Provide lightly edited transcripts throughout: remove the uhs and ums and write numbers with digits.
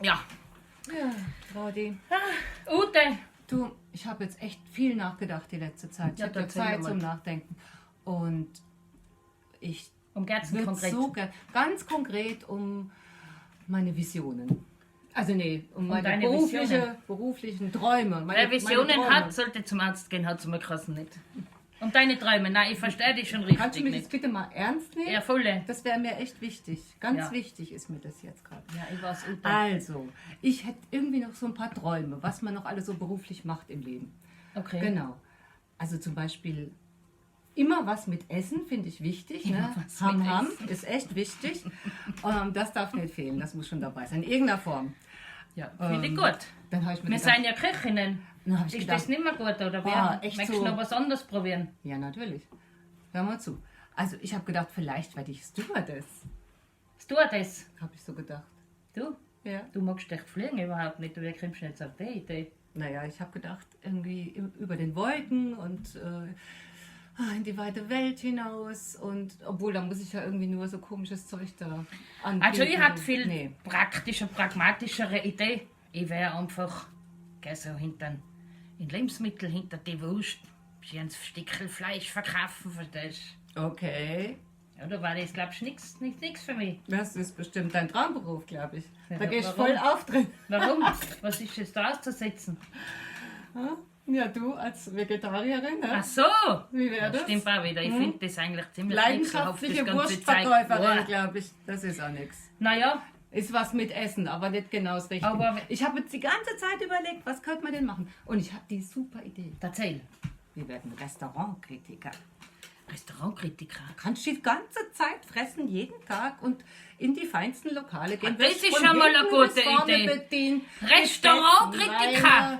Ja. Ja, Traudi. Ute. Du, ich habe jetzt echt viel nachgedacht die letzte Zeit. Ich Ja, hatte erzähl Zeit mal. zum Nachdenken. Und ich Um geht's würde konkret? so gern, ganz konkret um meine Visionen. Also nee, um meine deine Visionen. beruflichen Träume. Wer Visionen meine Träume. hat, sollte zum Arzt gehen, hat zum Krassen nicht. Um deine Träume, nein, ich verstehe dich schon richtig Kannst du mich nicht. jetzt bitte mal ernst nehmen? Ja, volle. Das wäre mir echt wichtig. Ganz Ja. wichtig ist mir das jetzt gerade. Ja, ich weiß, Ute. Also, ich hätte irgendwie noch so ein paar Träume, was man noch alles so beruflich macht im Leben. Okay. Genau. Also zum Beispiel immer was mit Essen finde ich wichtig. Ne? was Ham mit Ham ist echt wichtig. Das darf nicht fehlen, das muss schon dabei sein, in irgendeiner Form. Ja, finde ich gut. Dann habe ich mir Wir gedacht, sind ja Köchinnen. Dann hab ich Ist gedacht, das nicht mehr gut, oder boah, wer? echt Möchtest so. du noch was anderes probieren? Ja, natürlich. Hör mal zu. Also ich habe gedacht, vielleicht werde ich Stewardess. Stewardess. Habe ich so gedacht. Du? Ja. Du magst echt fliegen überhaupt nicht. Du kommst jetzt auf die Idee. Naja, ich habe gedacht, irgendwie über den Wolken und in die weite Welt hinaus. Und obwohl, da muss ich ja irgendwie nur so komisches Zeug da anbieten. Also ich hatte viel Nee. praktischer, pragmatischere Idee. Ich wäre einfach gell, so hinter in Lebensmittel, hinter die Wurst, ein Stückchen Fleisch verkaufen, verstehst Okay. du? Oder war das, glaubst du, nix, nicht, nix für mich? Das ist bestimmt dein Traumberuf, glaube ich. Da Ja, gehst du warum? voll auf drin. Warum? Was ist jetzt da auszusetzen? Ja, du als Vegetarierin, ne? Ach so! Wie wär das? Stimmt auch wieder. Ich finde das eigentlich ziemlich ekelhaft, Leidenschaftliche das ganze Wurstverkäuferin, Zeug. glaube ich. Das ist auch nichts. Naja, Ist was mit Essen, aber nicht genau das Richtige. Aber- ich habe jetzt die ganze Zeit überlegt, was könnte man denn machen? Und ich habe die super Idee. erzähl. Wir werden Restaurantkritiker. Restaurantkritiker. Du kannst die ganze Zeit fressen, jeden Tag und in die feinsten Lokale gehen. Ah, das Wirst ist von schon mal eine hinten gute bis vorne Idee. bedient. Restaurantkritiker. Weine,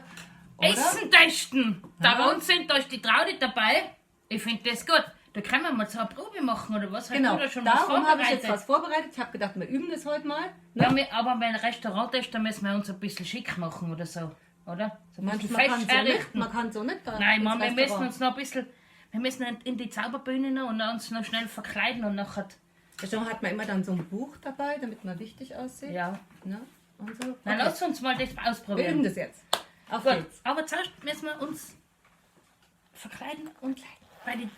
oder? Essen testen. Da Ja. bei uns sind, da ist die Traudi dabei. Ich finde das gut. Da können wir mal so eine Probe machen oder was? Hast Genau, du da schon was darum habe ich jetzt vorbereitet? was vorbereitet. Ich habe gedacht, wir üben das heute mal. Ne? Ja, wir, aber beim Restaurant da müssen wir uns ein bisschen schick machen oder so, oder? So ein bisschen Manchmal kann fest so nicht, herrichten. man kann so nicht da Nein, ins Mann, wir müssen Restaurant. uns noch ein bisschen, wir müssen in die Zauberbühne noch und uns noch schnell verkleiden und nachher, Schon hat man immer dann so ein Buch dabei, damit man wichtig aussieht. ja. Ne? Und so. Na, Okay. lass uns mal das Wir üben ausprobieren. das jetzt. Auf Gut, geht's. aber zuerst müssen wir uns verkleiden und bei die,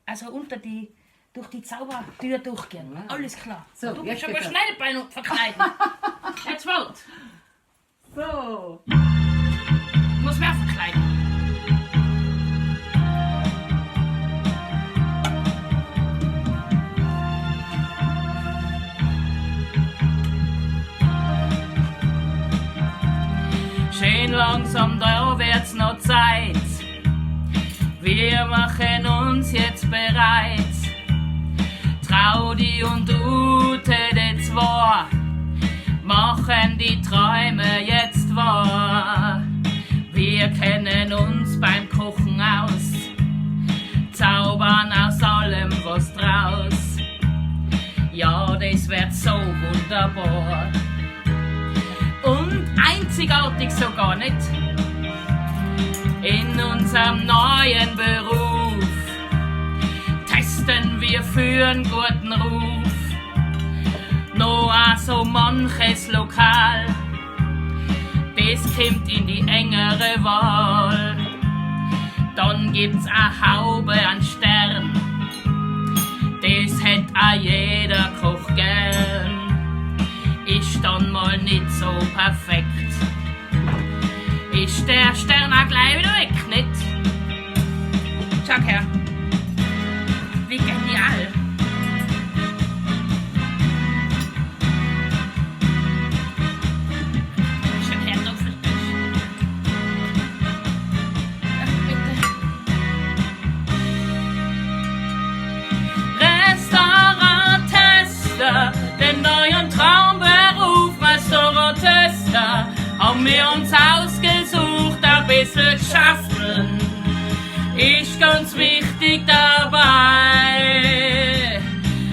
also unter die, durch die Zaubertür durchgehen. Ja. Alles klar. So, du jetzt bist aber geht's schnell bei uns verkleiden. Jetzt wart. So. Muss mehr verkleiden. Schön langsam, da wird's noch Zeit. Wir machen uns jetzt bereit. Traudi und Ute, die zwei, machen die Träume jetzt wahr. Wir kennen uns beim Kochen aus, zaubern aus allem was draus. Ja, das wird so wunderbar und einzigartig sogar nicht. In unserem neuen Beruf testen wir für einen guten Ruf. Noch auch so manches Lokal, das kommt in die engere Wahl. Dann gibt's a Haube an Stern, das hätt a jeder Koch gern. Ist dann mal nicht so perfekt. Ist der Stern auch gleich wieder weg, nicht? Schau her. Wie genial. Schau her, du verstehst. Ja, bitte. Restauranttester, den neuen Traumberuf Restauranttester, haben wir uns ausgesucht, ein bisschen schafteln ist ganz wichtig dabei.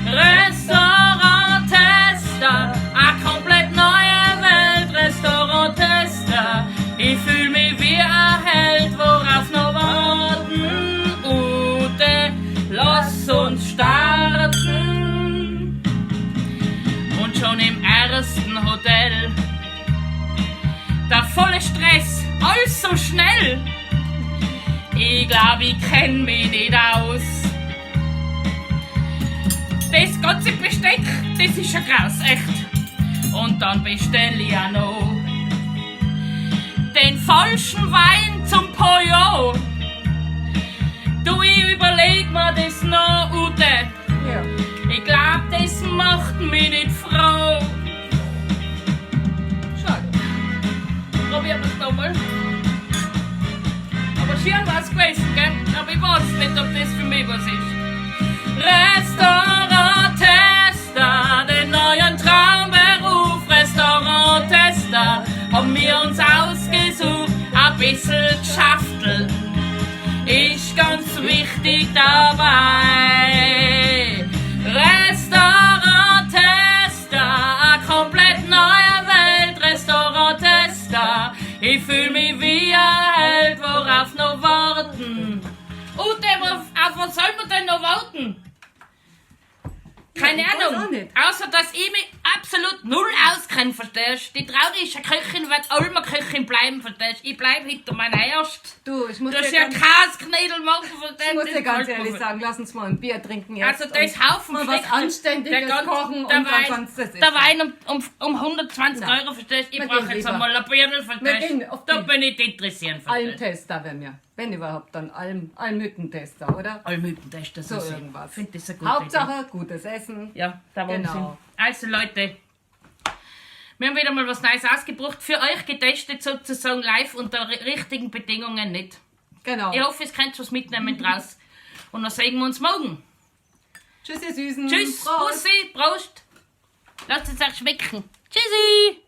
Restauranttester, a komplett neue Welt, Restauranttester. Ich fühl mich wie ein Held, worauf noch warten, Ute, lass uns starten. Und schon im ersten Hotel Ich glaub, ich kenn mich nicht aus. Das ganze Besteck, das ist schon krass, echt. Und dann bestell ich auch noch den falschen Wein zum Pollo. Du, ich überleg mir das noch, Ute. Ja. Ich glaub, das macht mich nicht froh. Schade. Probieren wir's nochmal. Aber schön war's gewesen, gell? Aber ich weiß nicht, ob das für mich was ist. Restaurant-Tester, den neuen Traumberuf, Restaurant-Tester, haben wir uns ausgesucht, ein bisschen Geschäftel ist ganz wichtig dabei. Restaurant-Tester, eine komplett neue Welt, Restaurant-Tester. Ich fühl mich wie ein Held, worauf noch warten? Ute, auf was soll man denn noch warten? Keine Ja, ich weiß Ahnung. auch nicht. Außer, dass ich mich absolut null auskenne, verstehst du? Die Traudi ist eine Köchin, wird immer Köchin bleiben, verstehst du? Ich bleib hinter meiner Erst. Du, ich muss Du hast dir ja ganz, Käsknädel machen, verstehst ich muss dir ganz Das ehrlich gefällt mir. sagen, lass uns mal ein Bier trinken jetzt. Also, das und Haufen mal was schlecht- Anständiges der ganz- kochen und der dann Wein, sonst das Der essen. Wein um 120 Nein. Euro, verstehst du? Ich Wir brauche gehen jetzt lieber. einmal ein Bierl, verstehst Wir gehen du? auf Da die bin ich interessiert, verstehst du? Almtester, wenn wir. Wenn überhaupt, dann Almhüttentester, oder? Almhüttentester, So so irgendwas. Ich finde das eine gute Idee. Hauptsache gutes Essen. Ja, da wollen Genau. sie. Also Leute, wir haben wieder mal was Neues ausgebracht. Für euch getestet sozusagen live unter richtigen Bedingungen nicht. Genau. Ich hoffe, es könnt was mitnehmen draus. Und dann sehen wir uns morgen. Tschüss, ihr Süßen. Tschüss, Prost. Bussi, Prost. Lasst es euch schmecken. Tschüssi.